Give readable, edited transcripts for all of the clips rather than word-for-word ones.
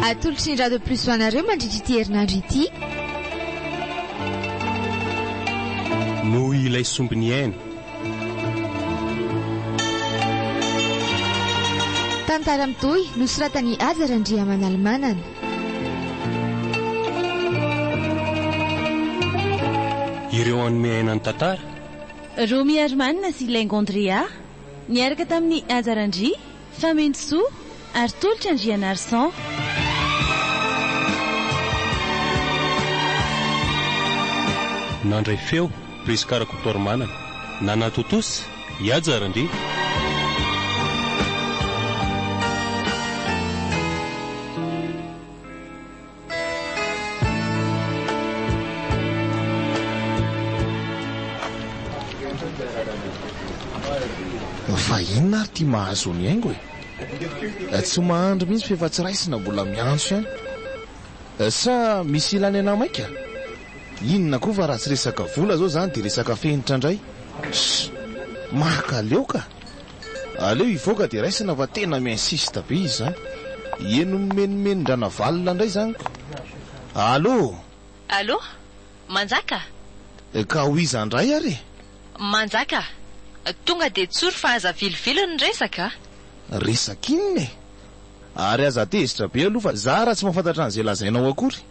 Atolotry ny Radio Plus ho anareo mandritra ity herinandro ity. Noho ilay sombiny aina. Tantara mitohy nosoratan'i Haja Randriamanalimanana. Ireo hanome aina ny tantara. Romy Herman sy Laingo Andrea, niaraka tamin'i Haja Randria, Famentosoa ary Tolotra Andrianarison. Nandray feo, Prisca Rakotoarimanana. Nanatontosa, i Haja Randria. Fa inona ary ity mahazo ny haingo e? Tsy mahandry mihitsy fa efa tsy raisina mbola miantso ihany. Sa misy ilany anah maika? Inona koa fa raha tsy resaka vola zao zany dia resaka fenitra indray. Ssss! Mankaleo ka! Aleo hivoaka dia raisina fa tena mi-insiste be izy zany. Heno mimenomenon-dranavalona indray zany ko. Allo! Allo! Manjaka? Ka ho iza indray ary e? Manjaka! Tonga dia tsory fa aza avilivily ny resaka a! Resaka inona e? Ary aza tezitra be aloha fa za raha tsy mahafantatra an'izay lazainao akory.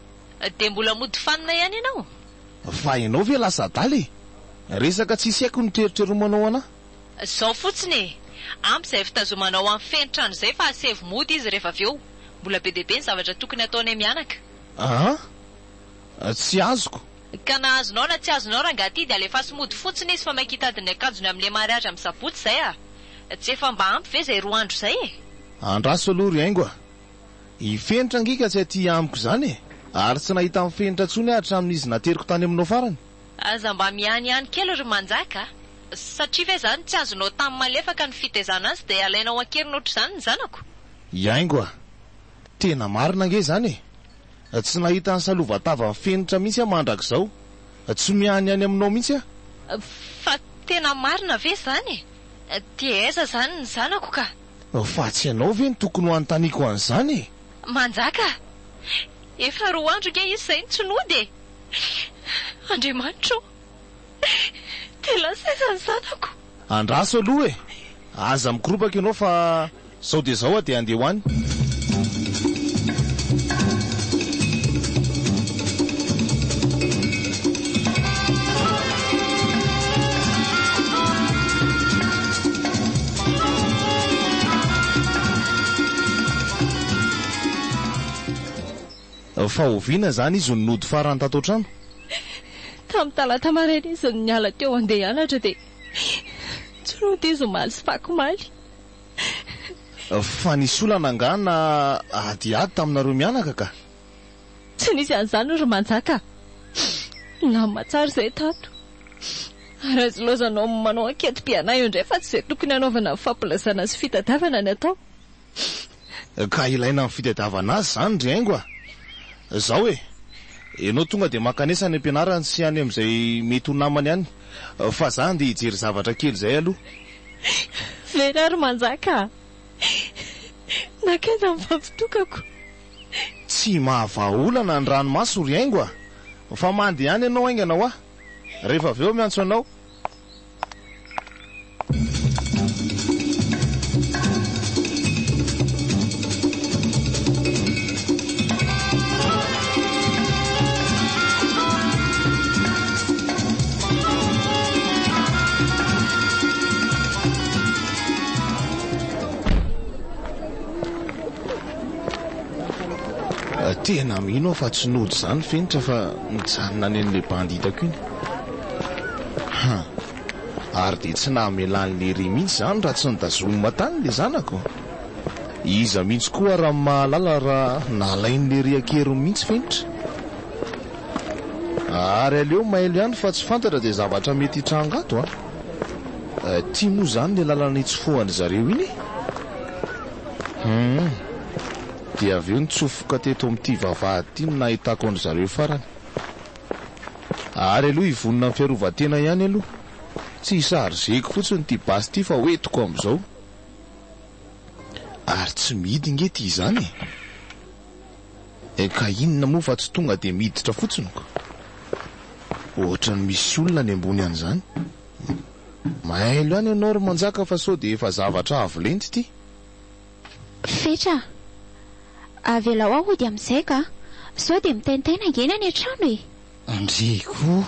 Dia mbola mody fanina ihany ianao? Fa ianao ve lasa adala e? Resaka tsisy haiko no teroteromanao anah. Zao fotsiny e! Ampy izay fitazomanao an'i Fenitra any izay fa asevo mody izy rehefa avy eo. Mbola be dia be ny zavatra tokony hataonay mianaka. Aa! Tsy azoko. Ka na azonao na tsy azonao rangahy ty dia alefaso mody fotsiny izy fa maika hitady ny akanjony amin'ilay mariage amin'ny sabotsy izay a! Tsy efa mba ampy ve izay roa andro izay e? Andraso aloha ry Haingo a! I Fenitra ange ka tsy aty amiko izany e! Ary tsy nahita an'i Fenitra intsony aho hatramin'izy nateriko tany aminao farany. Aza mba mihanihany kely ry Manjaka a! Satria ve izany tsy azonao tamin'ny malefaka ny fitaizana azy dia alainao an-keriny ohatr'izany ny zanako? I Haingo a! Tena marina ange izany e! Tsy nahita ny salova-tavan'i Fenitra mihitsy aho mandrak'izao. Tsy mihanihany aminao mihitsy aho. Fa tena marina ve izany e? Dia aiza izany ny zanako ka? Fa tsy ianao ve no tokony ho anontaniako an'izany e? Manjaka! Efa roa andro ange izy izay no tsy nody e! Andriamanitra ô! Dia lasa aiza ny zanako? Andraso aloha e! Aza mikoropaka ianao fa zao dia zao aho dia handeha ho any. Fa oviana izany izy no nody farany tato an-trano? Tamin'ny talata maraina izy no niala teo handeha hianatra dia tsy nody izy omaly sy fakomaly. Fa nisy olana angaha na adiady taminareo mianaka ka? Tsy nisy an'izany ry Manjaka a! Nilamina tsara izay tato. Ary aza ilaozanao manao anketim-pianahy eo indray fa tsy izay tokony hanaovana ny fampilazana sy fitadiavana ny atao. Ka ilaina amin'ny fitadiavana azy izany ry Haingo a! Zao e! Ianao tonga dia mankanesa any am-pianarany sy any amin'izay mety ho namany any fa za andeha hijery zavatra kely izay aloha. Very aho ry Manjaka a! Nankaiza ny vampitokako? Tsy mahavaha olana ny ranomaso ry Haingo a! Fa mandehana ianao haingana hoa! Rehefa avy eo miantso anao. Tena mino aho fa tsy nody izany Fenitra fa nijanona any an'ilay bandy hitako iny. Han! Ary dia tsy namela an'i Lery mihitsy izany raha tsy notazomina tany ilay zanako? Iza mihitsy koa ary no mahalala raha nalain'i Lery an-keriny mihitsy Fenitra? Ary aleo mailo ihany fa tsy fantatra izay zavatra mety hitranga ato an! Ity moa izany ilay lalana itsofohan-dry zareo iny e! Hum! Dia avy eo nitsofoka teto amin'ity vavahady ity no nahitako an-dry zareo farany. Ary aloha hivonona amin'ny fiarovan-tena ihany aloha. Tsy hi-charger-ko fotsiny ity basy ity fa hoentiko amin'izao. Ary tsy mihidy nge ity izany e! Ka inona moa fa tsy tonga dia miditra fotsiny ko. Ohatran'ny misy olona any ambony any izany. Mailo ihany ianao ry Manjaka fa sao dia efa zavatra avo lenta ity. Fetra a! Avelao aho hody amin'izay ka! Sao dia mitaintaina ange ny any an-trano e! Ndry koa!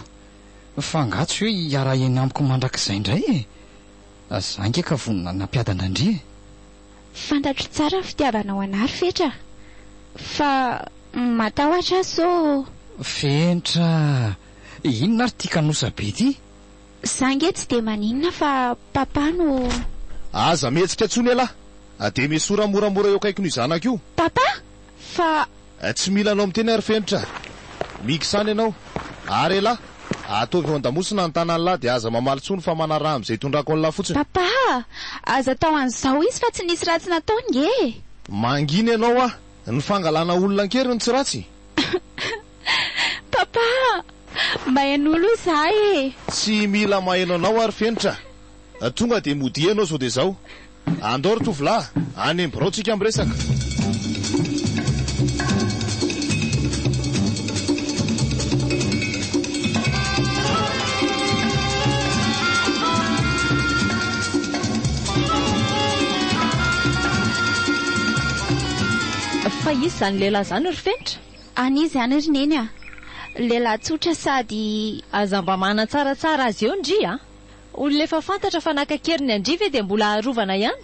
Fa angaha tsy hoe hiara-hiaina amiko mandrakizay indray e! Za ange ka vonona nampiadana an-dry e! Fantatro tsara ny fitiavanao anah ry Fetra a! Fa matahotra aho sao. Fenitra a! Inona ary ity kanosa be ity? Za nge tsy dia maninona fa papa no. Aza mihetsika intsony ialahy! Dia miesora moramora eo akaikin'io zanako io! Papa! Fa. Tsy mila anao miteny ary Fenitra a! Mixa any ianao! Ary elah! Ataovy eo an-damosina ny tanan'lah dia aza mamaly intsony fa manaraha amin'izay itondrako an'lah fotsiny. Papa a! Aza atao an'izao izy fa tsy nisy ratsy nataony nge e! Mangina ianao ah! Ny fangalana olona an-keriny tsy ratsy? Papa a! Maheno aloha za e! Tsy mila maheno anao aho ry Fenitra a! Tonga dia modia ianao izao dia izao. Andao ry tovolahy, any amin'ny birao tsika miresaka. Fa iza izany lehilahy izany ry Fenitra? Any izy any ry Neny a! Lehilahy tsotra sady. Aza mba manatsaratsara azy eo ndry a! Olona efa fantatra fa naka an-keriny an-dry ve dia mbola arovana ihany?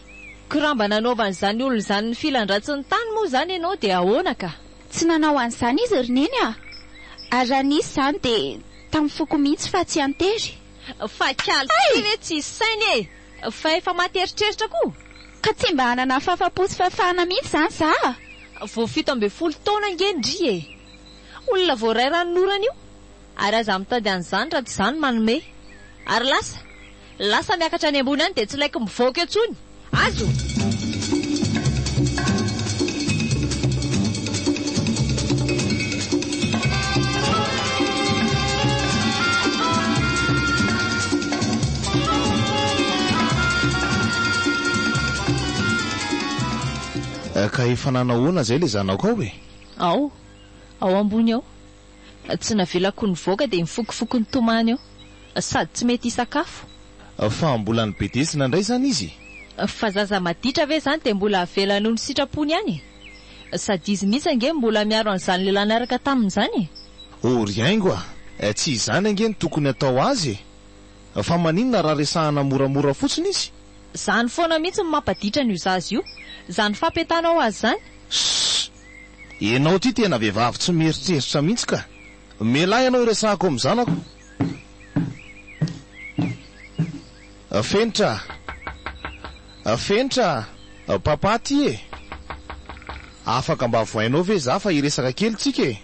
Ko raha mba nanaovan'izany olona izany ny filan-dratsiny tany moa izany ianao dia ahoana ka? Tsy nanao an'izany izy ry Neny a! Ary raha nisy izany dia tamin'ny foko mihitsy fa tsy an-tery. Fa kaly ty ve tsisy saina e! Fa efa maty eritreritra koa! Ka tsy mba hanana fahafapo sy fahafahana mihitsy izany za a! Vao 17 taona ange ndry e! Olona vao iray ranonorana io! Ary aza mitady an'izany raha tsy izaho no manome. Ary lasa! Lasa miakatra any ambony any dia tsy laiko mivoaka eo intsony! Azo! Ka efa nanahoana izay ilay zanako ao e? Ao. Ao ambony ao. Tsy navelako nivoaka dia nifokofoko nitomany eo. Sady tsy mety hisakafo. Fa mbola nibedesina indray izany izy? Fa zaza maditra ve izany dia mbola avela noho ny sitrapony ihany e? Sady izy mihitsy ange no mbola miaro an'izany lehilahy niaraka taminy izany e! Oh ry Haingo a! Tsy izany ange no tokony atao azy e! Fa maninona raha resahana moramora fotsiny izy? Izany foana mihitsy no mampaditra an'io zaza io, izany fampiantanao azy izany. Ssss! Ianao ity tena vehivavy tsy mieritreritra mihitsy ka! Mialà ianao hiresahako amin'ny zanako. Fenitra a! Fenitra a! Papa aty e! Afaka mba vohainao ve za fa hiresaka kely tsika e?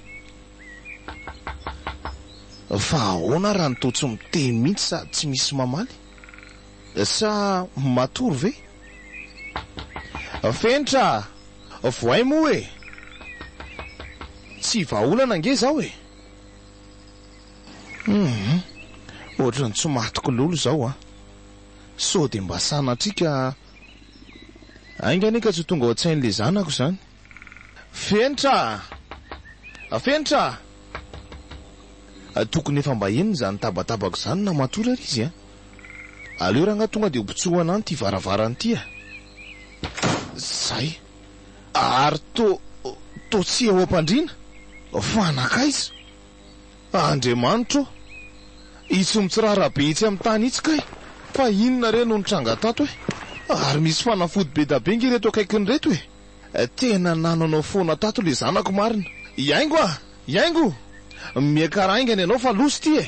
Fa ahoana raha ny toa tsy miteny mihitsy sady tsy misy mamaly? Sa matory ve? Fenitra a! Voay moa e! Tsy vahaolana ange izao e! Humm, ohatran'ny tsy matiko lolo izao an! Sao dia mba sanatria ka haingana anie ka tsy ho tonga ao an-tsain'ilay zanako izany. Fenitra a! Fenitra a! Tokony efa mba henony izany tabatabako izany na matory ary izy an! Aleo rangahy tonga dia hopitsohana any ity varavarana ity a! Zay. Ary to, to tsy eo am-pandriana? Fa nankaiza? Andriamanitra ô! Itsy mitsirara be itsy amin'ny tany itsy kay! Fa inona re no nitranga tato e? Ary misy fanafody be da be nge ireto akaikiny ireto e! Tena nanonao foana tato le zanako marina. Hiaingo ah! Hiaingo! Miakara haingana ianao fa loza ity e!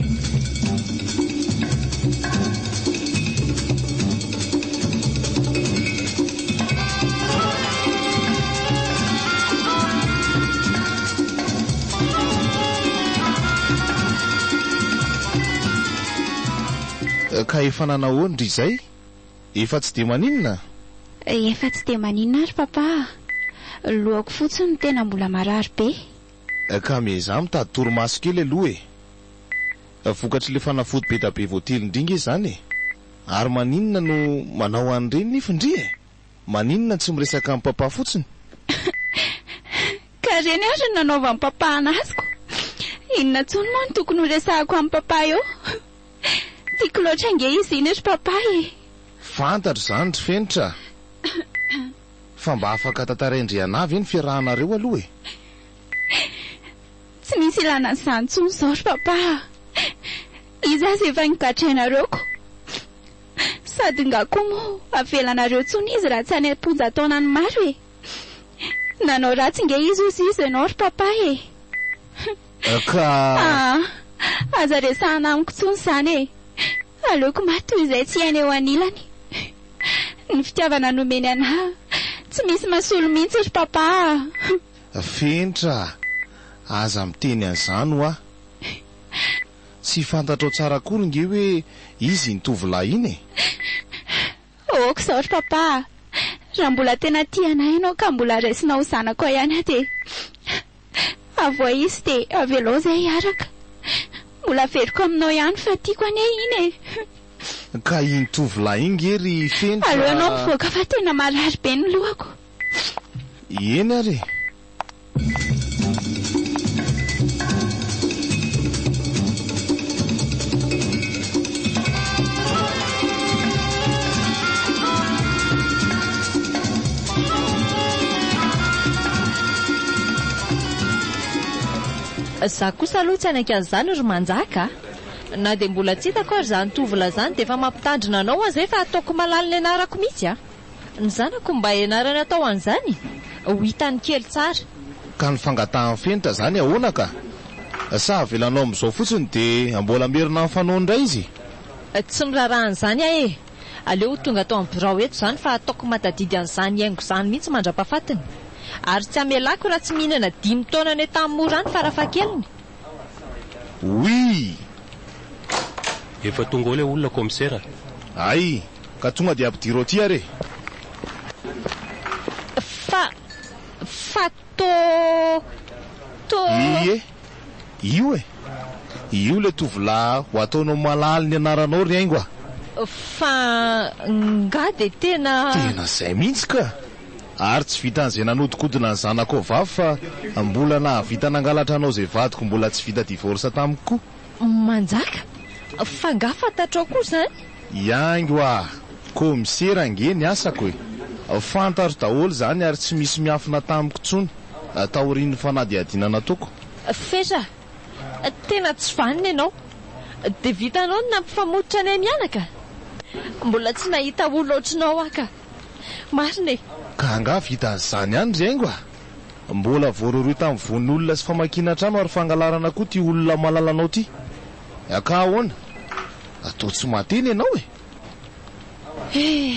Ka efa nanahoan dry izay? Efa tsy dia maninona? Efa tsy dia maninona ary papa a! Lohako fotsiny no tena mbola marary be. Ka miezaha mitady torimaso kely aloha e! Vokatr'ilay fanafody be da be voatelin-dry nge izany e! Ary maninona no manao an'ireny nefa ndry e? Maninona tsy miresaka amin'i papa fotsiny? Ka ireny ary no nanaovan'i papa an'azy ko. Inona intsony moa no tokony horesahako amin'i papa eo? Tiako loatra ange izy iny ry papa e! Fantatro izany ry Fenitra a! Fa mba afaka tantarain-dry anah ve ny fiarahanareo aloha e? Tsy misy ilana an'izany intsony izao ry papa a! Izy aza efa nogadrainareo ko! Sady nga koa moa avelanareo intsony izy raha tsy any am-ponja taonany maro e! Nanao ratsy nge izy hozy izy ianao ry papa e! Ka. Aa! Aza resahana amiko intsony izany e! Aleoko maty toy izay tsy hiaina eo anilany. Ny fitiavana nomeny anà tsy misy mahasolo mihitsy ry papa a! Fenitra a! Aza miteny an'izany hoa! Tsy fantatrao tsara akory nge hoe iza iny tovolahy iny e! Ok izao ry papa a! Raha mbola tena tia anà ianao ka mbola raisinao ho zanakao ihany aho dia avoay izy dia avelao izay hiaraka. Mbola averiko aminao ihany fa tiako anie iny e! Ka iny tovolahy iny nge ry Fenitra. Aleo ianao mivoaka fa tena marary be ny lohako. Eny ary e! Za kosa aloha tsy hanaiky an'izany ry Manjaka a! Na dia mbola tsy hitako ary izany tovolahy izany dia efa mampitandrina anao aho izay fa ataoko malala ny anarako mihitsy a! Ny zanako mba ianarany atao an'izany? Ho hitany kely tsara. Ka ny fangatahan'i Fenitra zany ahoana ka? Sa avelanao amin'izao fotsiny dia mbola merina amin'ny fanaony indray izy? Tsy miraharaha an'izany aho e! Aleo ho tonga ato amin'ny birao eto izany fa ataoko mahatadidy an'izany haingo izany mihitsy mandra-pahafatiny. Ary tsy hamelako raha tsy mihinana dimy taona any Antanimora any farafahakeliny. Oui! Efa tonga ao ilay olona commissaire. Hay! Ka tonga dia ampidiro aty ary e! Fa, fa to, to. Ie! Io e! Io ilay tovolahy ho ataonao malala ny anaranao ry haingo a! Fa nga dia tena. Tena izay mihitsy ka! Ary tsy vitan'izay nanodikodina ny zanakao vavy fa mbola nahavita nangalatra anao izay vadiko mbola tsy vita divorce tamiko koa. Manjaka, fa nga fantatrao koa izany? Hiaingo ah! Kaomisera ange ny asako e! Fantaro daholo izany ary tsy misy miafina tamiko intsony taorian'ny fanadihadiana nataoko. Fetra, tena tsy vanona ianao. Dia vitanao ny nampifamototra anay mianaka? Mbola tsy nahita olona ohatrinao aho ka. Marina e! Ka angaha vitan'izany ihany ry haingo ah! Mbola voarohirohy tamin'ny vono olona sy famakiana trano ary fangalarana koa ity olona malalanao ity. Ka ahoana? Atao tsy mahateny ianao e! Eh!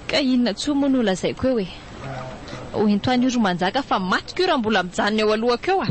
Ka inona intsony moa no holazaiko eo e! Hoento any io ry Manjaka fa matiko io raha mbola mijanona eo alohako eo a!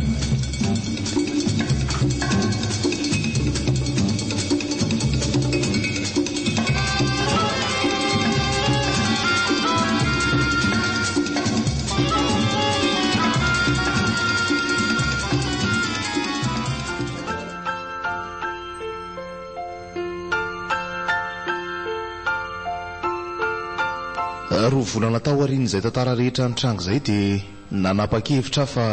Roa volana taorian'izay tantara rehetra nitranga izay dia nanapa-kevitra aho fa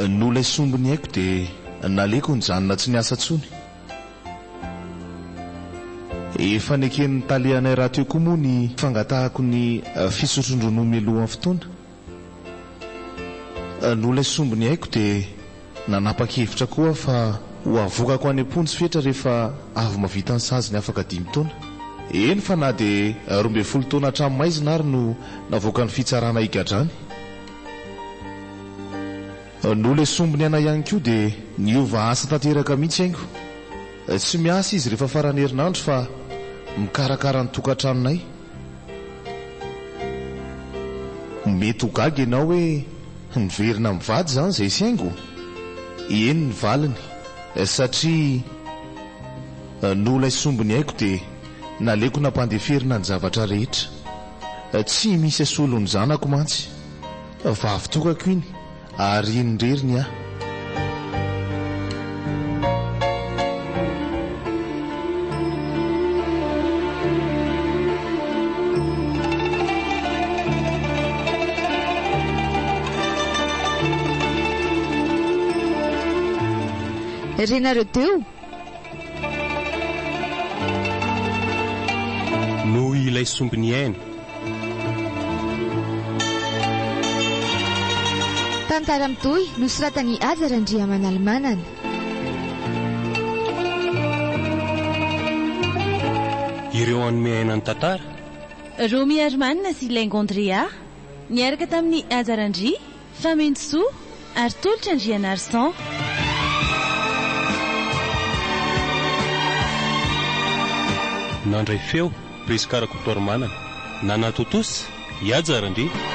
noho ilay sombiny aiko dia naleoko nijanona tsy niasa intsony. Efa neken'ny talehanay rahateo koa moa ny fangatahako ny fisotron-dronono mialohan'ny fotoana. Noho ilay sombiny aiko dia nanapa-kevitra koa aho fa ho avokako any am-ponja Fetra rehefa avy mavita ny saziny afaka dimy taona. Eny fa na dia 12 taona hatramin'ny maizina ary no navoakan'ny fitsarana higadrany. Noho ilay sombiny aina ihany koa dia niova asa tanteraka mihitsy haingo. Tsy miasa izy rehefa faran'ny herinandro fa mikarakara ny tokantranonay. Mety ho gaga ianao hoe niverina mivady izany izay sy haingo? Eny ny valiny, satria noho ilay sombiny aiko dia naleoko nampandeferina ny zavatra rehetra. Tsy misy asolo ny zanako mantsy. Vavy tokako iny ary iny irery ny ahy. Renareo teo. Noho ilay sombiny aina. Tantara mitohy nosoratan'i Haja Randriamanalimanana. Ireo hanome aina ny tantara. Romy Herman sy Laingo Andrea, niaraka tamin'i Haja Randria, Famonjisoa ary Tolotra Andrianarison. Nandray feo, Prisca Rakotoarimanana. Nanatontosa, i Haja Randria.